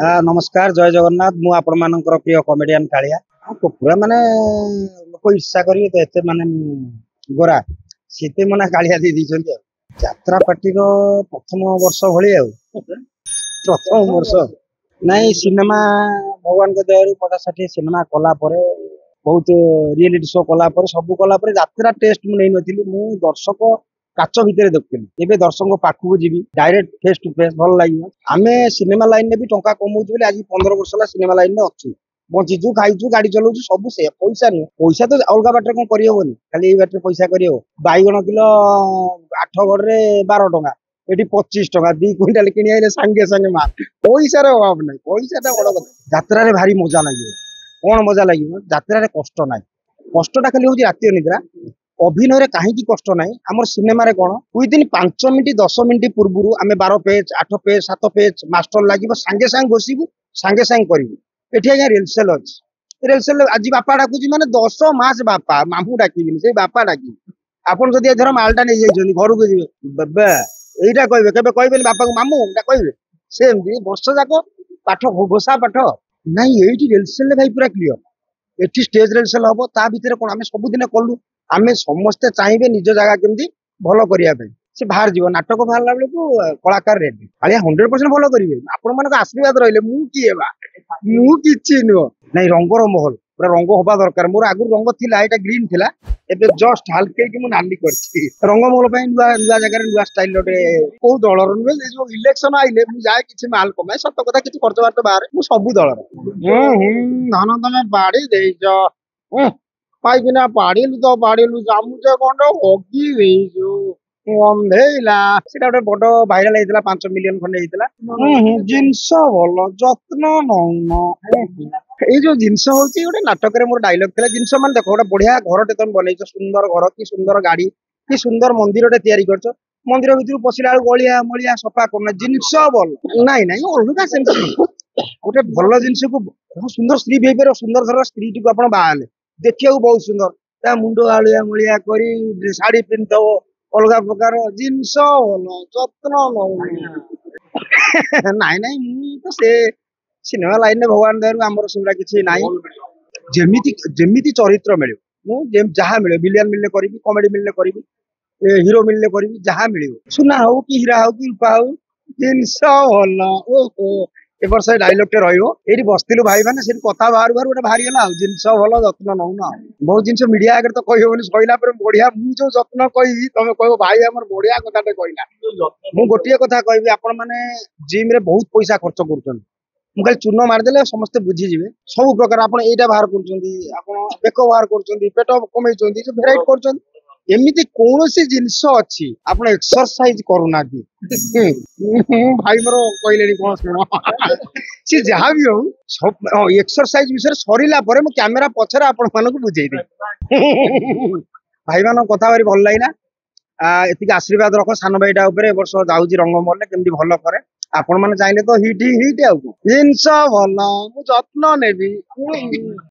ନମସ୍କାର, ଜୟ ଜଗନ୍ନାଥ। ମୁଁ ଆପଣମାନଙ୍କର ପ୍ରିୟ କମେଡିଆନ କାଳିଆ। ପୁରା ମାନେ ଲୋକ ଈର୍ଷା କରିବେ ତ, ଏତେ ମାନେ ଗୋରା ସେତେ ମାନେ କାଳିଆ ଦେଇ ଦେଇଛନ୍ତି। ଆଉ ଯାତ୍ରା ପାର୍ଟିର ପ୍ରଥମ ବର୍ଷ ଭଳି, ଆଉ ପ୍ରଥମ ବର୍ଷ ନାଇଁ, ସିନେମା ଭଗବାନଙ୍କ ଦୟାରୁ 50-60 ସିନେମା କଲା ପରେ, ବହୁତ ରିଏଲିଟି ଶୋ କଲା ପରେ, ସବୁ କଲା ପରେ ଯାତ୍ରା ଟେଷ୍ଟ ମୁଁ ନେଇନଥିଲି। ମୁଁ ଦର୍ଶକ କାଚ ଭିତରେ ଦେଖୁଥିଲି। ଏବେ ଦର୍ଶକଙ୍କ ପାଖକୁ ଯିବି ଡାଇରେକ୍ଟ ଫେସ୍ ଟୁ ଫେସ୍, ଭଲ ଲାଗିବ। ଆମେ ସିନେମା ଲାଇନରେ ବି ଟଙ୍କା କମଉଛୁ ବୋଲି ଆଜି 15 ବର୍ଷ ହେଲା ସିନେମା ଲାଇନରେ ଅଛୁ, ବଞ୍ଚିଛୁ, ଖାଇଛୁ, ଗାଡି ଚଲଉଛୁ, ସବୁ ସେଇଆ। ପଇସା ନୁହଁ, ପଇସା ତ ଅଲଗା ବାଟରେ କଣ କରିହବନି, ଖାଲି ଏଇ ବାଟରେ ପଇସା କରିହବ? ବାଇଗଣ କିଲୋ ଆଠଗଡରେ 12 ଟଙ୍କା, ଏଠି 25 ଟଙ୍କା। 2 କୁଇଣ୍ଟାଲ କିଣି ଆଇଲେ ସାଙ୍ଗେ ସାଙ୍ଗେ ମାଲ। ପଇସାର ଅଭାବ ନାହିଁ, ପଇସାଟା ବଡ କଥା। ଯାତ୍ରାରେ ଭାରି ମଜା ଲାଗିବ। କଣ ମଜା ଲାଗିବ? ଯାତ୍ରାରେ କଷ୍ଟ ନାହିଁ, କଷ୍ଟଟା ଖାଲି ହଉଛି ରାତି ଅନିଦ୍ରା। ଅଭିନୟରେ କାହିଁକି କଷ୍ଟ ନାହିଁ? ଆମର ସିନେମାରେ କଣ, ୱିଦିନ 5 ମିନିଟ 10 ମିନିଟ ପୂର୍ବରୁ ଆମେ 12 ପେଜ, 8 ପେଜ, 7 ପେଜ ମାଷ୍ଟର ଲାଗିବ, ସାଙ୍ଗେ ସାଙ୍ଗେ ଘୋଷିବୁ, ସାଙ୍ଗେ ସାଙ୍ଗେ କରିବୁ। ଏଠି ଆଜ୍ଞା ରିହର୍ସାଲ ଅଛି। ରିହର୍ସାଲ ଆଜି ବାପା ଡାକୁଛି ମାନେ 10 ମାସ ବାପା ମାମୁଁ ଡାକିବିନି, ସେଇ ବାପା ଡାକିବି। ଆପଣ ଯଦି ଏଥର ମାଲଟା ନେଇଯାଇଛନ୍ତି, ଘରକୁ ଯିବେ, ବେବେ ଏଇଟା କହିବେ, କେବେ କହିବେନି ବାପାକୁ ମାମୁଁ ଏଇଟା କହିବେ। ସେମିତି ବର୍ଷ ଯାକ ପାଠ ଘୋଷା ପାଠ ନାଇଁ। ଏଇଠି ରିହର୍ସାଲରେ ଭାଇ ପୁରା କ୍ଲିୟର। ଏଠି ଷ୍ଟେଜ ରିହର୍ସାଲ ହବ, ତା ଭିତରେ କଣ ଆମେ ସବୁଦିନ କଲୁ। ଆମେ ସମସ୍ତେ ଚାହିଁବେ ନିଜ ଜାଗା କେମିତି ଭଲ କରିବା ପାଇଁ। ସେ ବାହାରି ଯିବ, ନାଟକ ବାହାରିଲା ବେଳକୁ କଳାକାର ରେଡି। କାଳିଆ 100% ଭଲ କରିବେ ଆପଣ ମାନଙ୍କ ଆଶୀର୍ବାଦ ରହିଲେ। ମୁଁ କିଏ ବା, ମୁଁ କିଛି ନୁହଁ। ନାଇଁ, ରଙ୍ଗର ମହଲ ପୁରା ରଙ୍ଗ ହବା ଦରକାର। ମୋର ଆଗରୁ ରଙ୍ଗ ଥିଲା, ଏଇଟା ଗ୍ରୀନ ଥିଲା, ଏବେ ଜଷ୍ଟ ହାଲକେଇକି ମୁଁ ନାଲି କରିଛି। ରଙ୍ଗମହଲ ପାଇଁ ନୂଆ ନୂଆ ଜାଗାରେ ନୂଆ ଷ୍ଟାଇଲ ଗୋଟେ। କୋଉ ଦଳର ନୁହେଁ, ସେ ଯୋଉ ଇଲେକ୍ସନ ଆଇଲେ ମୁଁ ଯାଏ କିଛି ମାଲ କମାଏ। ସତ କଥା, କିଛି ଖର୍ଚ୍ଚ ବାର୍ଚ୍ଚ ବାହାରେ। ମୁଁ ସବୁ ଦଳର। ହୁଁ ହୁଁ ଧନ ତମେ ବାଡି ଦେଇଛ ପାଇକିନା, ବାଡିଲୁ ତ ବାଡିଲୁ, ଜାମୁଚ ଖଣ୍ଡ ହଗି ଦେଇଛୁ ଗନ୍ଧେଇଲା। ସେଟା ଗୋଟେ ବଡ ଭାଇରାଲ ହେଇଥିଲା, 5 ମିଲିୟନ ଖଣ୍ଡେ ହେଇଥିଲା। ଜିନିଷ ଭଲ, ଯତ୍ନ ନଉନ। ଏଇ ଯୋଉ ଜିନିଷ ହଉଛି ଗୋଟେ ନାଟକରେ ମୋର ଡାଇଲଗ ଥିଲା। ଜିନିଷ ମାନେ ଦେଖ, ଗୋଟେ ବଢିଆ ଘରଟେ ତମେ ବନେଇଛ, ସୁନ୍ଦର ଘର କି ସୁନ୍ଦର ଗାଡି କି ସୁନ୍ଦର ମନ୍ଦିରଟେ ତିଆରି କରିଛ, ମନ୍ଦିର ଭିତରକୁ ପଶିଲା ବେଳକୁ ଅଳିଆ ମଳିଆ, ସଫା କରୁନ, ଜିନିଷ ଭଲ ନାଇଁ। ନାଇଁ, ଅଲଗା ସେମିତି ଗୋଟେ ଭଲ ଜିନିଷକୁ, ସୁନ୍ଦର ସ୍ତ୍ରୀ ବି ହେଇପାରିବ। ସୁନ୍ଦର ଧର ସ୍ତ୍ରୀଟିକୁ ଆପଣ ବାହା ହେଲେ, ଦେଖିବାକୁ ବହୁତ ସୁନ୍ଦର, ତା ମୁଣ୍ଡ ଆଳିଆ ମଳିଆ କରି ଶାଢୀ ପିନ୍ଧିଥବ ଅଲଗା ପ୍ରକାର, ଜିନିଷ ଭଲ, ଯତ୍ନ ନଉନ। ନାଇଁ ନାଇଁ, ମୁଁ ତ ସେ ସିନେମା ଲାଇନରେ ଭଗବାନ ଦୟାରୁ ଆମର ସେଗୁଡା କିଛି ନାହିଁ। ଯେମିତି ଯେମିତି ଚରିତ୍ର ମିଳିବ, ମୁଁ ଯାହା ମିଳିବ, ଭିଲିଆନ ମିଳିଲେ କରିବି, କମେଡି ମିଳିଲେ କରିବି, ହିରୋ ମିଳିଲେ କରିବି, ଯାହା ମିଳିବ, ସୁନା ହଉ କି ହୀରା ହଉ କି ରୂପା ହଉ, ଜିନିଷ ଭଲ। ଓହୋ, ଏ ବର୍ଷ ଏ ଡାଇଲଗ ଟେ ରହିବ। ଏଇଠି ବସିଥିଲୁ ଭାଇ ମାନେ, ସେଠି କଥା ବାହାରୁ ବାହାରୁ ଗୋଟେ ବାହାରିଗଲା। ଆଉ ଜିନିଷ ଭଲ, ଯତ୍ନ ନଉନ। ଆଉ ବହୁତ ଜିନିଷ ମିଡିଆ ଆଗରେ ତ କହିହବନି, ସଇଲା ପରେ ବଢିଆ ମୁଁ ଯୋଉ ଯତ୍ନ କହିବି ତମେ କହିବ ଭାଇ ଆମର ବଢିଆ କଥାଟେ କହିଲା। ମୁଁ ଗୋଟିଏ କଥା କହିବି, ଆପଣ ମାନେ ଜିମ୍ ରେ ବହୁତ ପଇସା ଖର୍ଚ୍ଚ କରୁଛନ୍ତି। ମୁଁ ଖାଲି ଚୂନ ମାରିଦେଲେ ସମସ୍ତେ ବୁଝିଯିବେ। ସବୁ ପ୍ରକାର ଆପଣ ଏଇଟା ବାହାର କରୁଛନ୍ତି, ଆପଣ ବେକ ବାହାର କରୁଛନ୍ତି, ପେଟ କମେଇଛନ୍ତି, ଭେରାଇଟି କରୁଛନ୍ତି। ଏମିତି କୌଣସି ଜିନିଷ ଅଛି ଆପଣ ଏକ୍ସରସାଇଜ କରୁନାହାନ୍ତି? ଭାଇ ମୋର କହିଲେଣି କଣ, ଶୁଣ, ସେ ଯାହା ବି ହଉ, ଏକ୍ସରସାଇଜ ବିଷୟରେ ସରିଲା ପରେ ମୁଁ କ୍ୟାମେରା ପଛରେ ଆପଣ ମାନଙ୍କୁ ବୁଝେଇଦେବି। ଭାଇମାନଙ୍କ କଥା ଭାରି ଭଲ ଲାଗିଲା। ଏତିକି ଆଶୀର୍ବାଦ ରଖ ସାନ ଭାଇଟା ଉପରେ। ଏ ବର୍ଷ ଯାଉଛି ରଙ୍ଗମହଲରେ, କେମିତି ଭଲ କରେ। ଆପଣ ମାନେ ଚାହିଁଲେ ତ ହିଟ୍ ହିଟ୍। ଆଉ ଜିନିଷ ଭଲ, ମୁଁ ଯତ୍ନ ନେବି।